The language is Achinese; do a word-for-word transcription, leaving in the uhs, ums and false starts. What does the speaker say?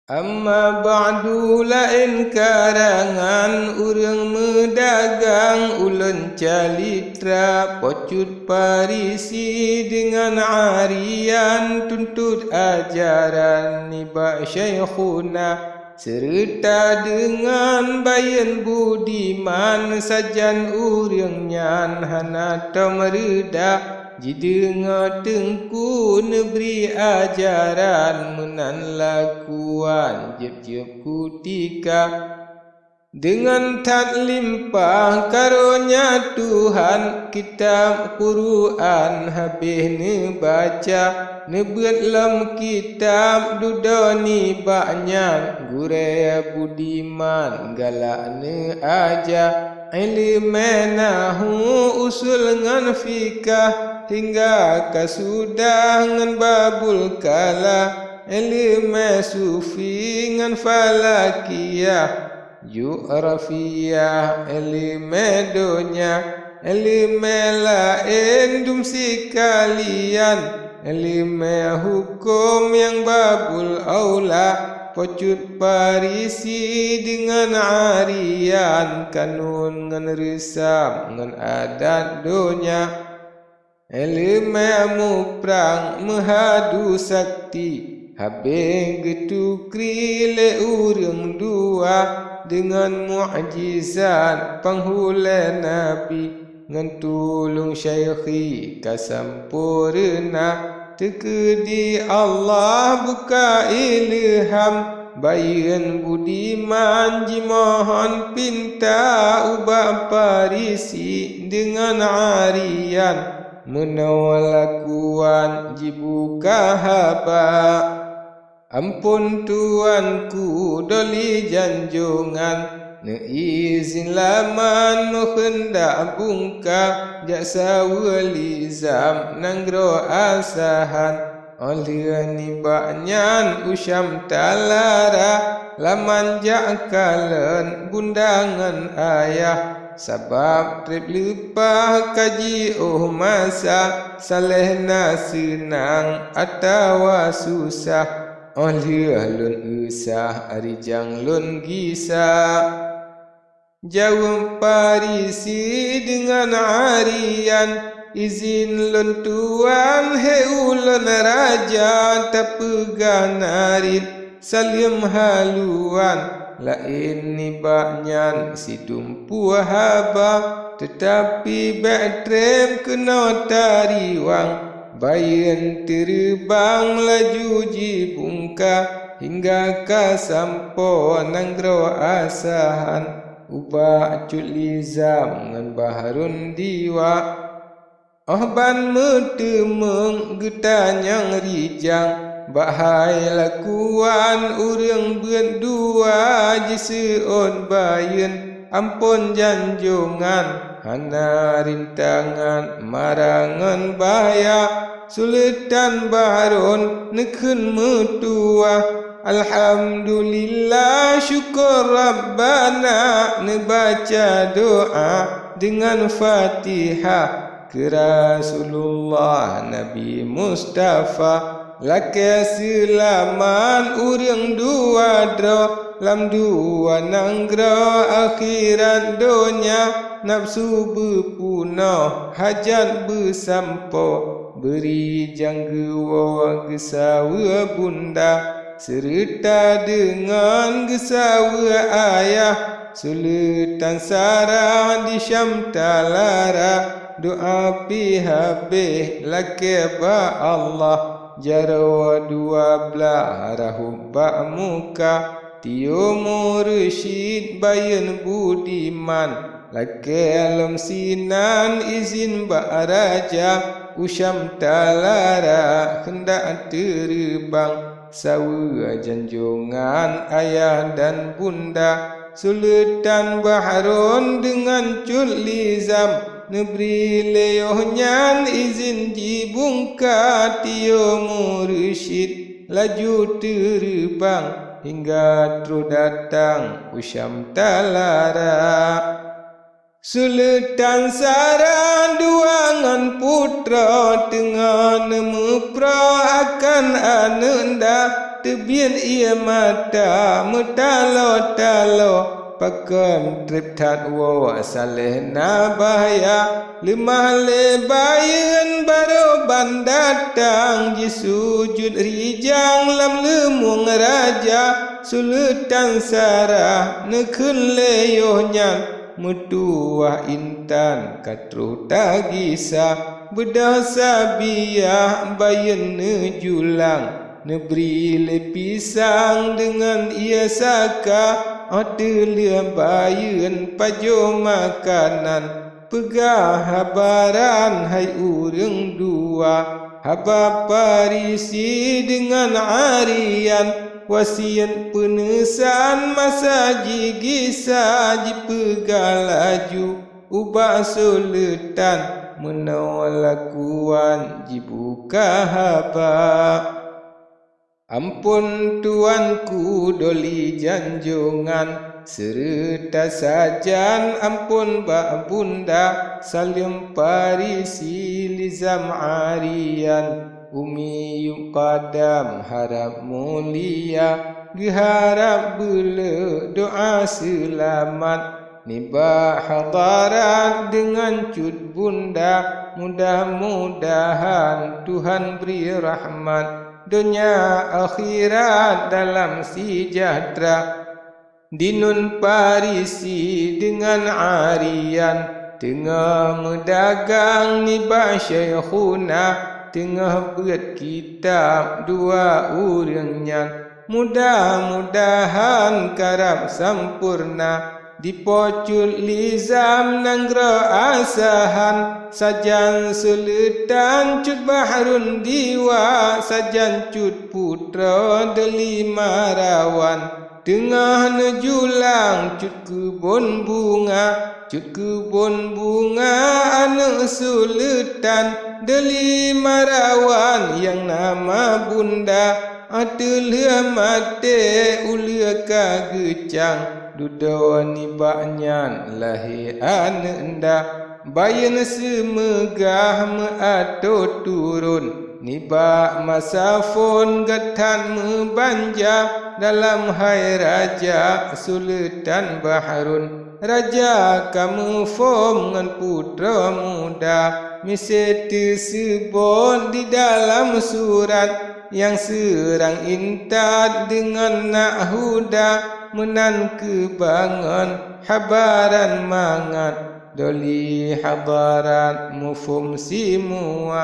Amma ba'du, laén karangan ureuëng meudagang ulôn calitra, Po Cut Farisi deungon Arian tuntot ajaran nibak Syaikhuna, seureuta deungon Bayeuen Budiman sajan ureuëng nyan hana tom reuda. Jideungoe teungku neubri ajaran meunan lakuan jeueb-jeueb kutika. Deungon that limpah karonya Tuhan, kitab Quran habéh neubaca, neubeuet lom kitab dudoe nibak nyan, gurée Budiman galak neuaja. Iéleumé nahu, usul ngon fikah, hingga kasudah ngon babul kala, iéleumé sufi ngon falakiyah, jugrafiyah, iéleumé donya, iéleumé laén dum sikalian, iéleumé huköm nyang babul aula, Po Cut Farisi deungon Arian, kanun ngon reusam ngon adat donya, iéleumé muprang meuhadu sakti, habéh geutukri lé ureuëng dua deungon mukjizat panghulée nabi. Ngon tulông syaikhi ka sampoereuna, teukeudi Allah buka ilham, Bayeuen Budiman jimohon pinta ubak Farisi deungon Arian, meunoe lakuan jibuka haba. Amphon tuanku doli janjongan, neuizin laman meukeundak bungka, jak saweue lizam nanggroe Asahan. Óh lheueh nibak nyan u Syam talara, laman jak kalon bunda ngon ayah. Sabab treb leupah ka jiôh masa, saléh na seunang atawa susah. Óh lheueh lôn usah, rijang lôn gisa. Jaweueb Farisi deungon Arian, izin lôn tuan, hé ulôn raja, tapeugah narit saleuem haluan. Laén nibak nyan situmpue haba, teutapi bék treb keunoe tariwang. Bayeuen teureubang laju jibungka, hingga ka sampoe nanggroe Asahan, ubak Cut Lizam ngon Bahrun Diwa. Óh ban meuteumeung geutanyong rijang, bak hai lakuan ureuëng beuet dua jiseuôt Bayeuen, amphon janjongan, hana rintangan mara ngon bahya. Suleutan Bahrun neukheun meutuwah, "Alhamdulillah, syukur Rabbana," neubaca doá deungon Fatihah keu Rasulullah Nabi Mustafa. Lakée seulamat ureuëng dua droe lam dua nanggroe akhirat donya, nafeusu beupeunoh, hajat beusampoe, beurijang geuwoe geusaweue bunda, seureuta deungon geusaweue ayah. Suleutan Sarah di Syam talara, doá pih habéh lakée bak Allah. Jaroe dua blaih rahub bak muka, Tio Mursyid Bayeuen Budiman. Lakée lom sinan izin bak raja, u Syam talara keundak teureubang. Saweue janjongan ayah dan bunda, Suleutan Bahrun deungon Cut Lizam, neubri lé yoh nyan izin jibungka. Tio Mursyid laju teureubang hingga troh datang u Syam talara. Suleutan Sarah dua ngon putroe teungoh neumeuprok akan aneuëk nda. Teubiet ie mata meutaloe-taloe, pakon treb that woe saléh na bahya. Leumah lé bayeuen barô ban datang, jisujut rijang lam leumueng raja. Suleutan Sarah neukheun lé yoh nyan, meutuwah intan ka troh tagisa. Beudôh sabiah bayeuen neujulang, neubri lé pisang deungon ie saka. Óh teulheueh bayeuen pajoh makanan, peugah habaran hai ureuëng dua. Haba Farisi deungon Arian, wasiet peuneusan masa jigisa, jipeugah laju ubak suleutan meunoe lakuan jibuka haba. Amphon tuanku doli janjongan, seureuta sajan amphon bak bunda. Saleuem Farisi lizam Arian, umi yub qadam harab mulia, geuharab beuleuek doa seulamat. Nibak hadarat deungon cut bunda, mudah-mudahan Tuhan bri rahmat, donya akhirat dalam seujahteura. Dinun Farisi deungon Arian teungoh meudagang nibak Syaikhuna, teungoh beuet kitab dua ureuëng nyan. Mudah-mudahan karab sampoereuna, dipocut lizam nanggroe Asahan. Sajan suleutan cut Bahrun diwa, sajan cut putroe doli Marawan. Teungoh neujulang cut keubon bunga, cut keubon bunga aneuëk suleutan doli Marawan nyang nama bunda. Óh teulheueh maté uleue ka geucang, dudoe nibak nyan lahé aneuëk nda. Bayeuen seumeugah meuato turun, nibak masa phon geuh that meubanja. Dalam hai raja suleutan Bahrun, raja ka muphom ngon putroe muda. Miseue teuseubot di dalam surat, nyang seurang intat deungon nak huda, meunan keuh bangon habaran mangat, doli hadarat muphom simua.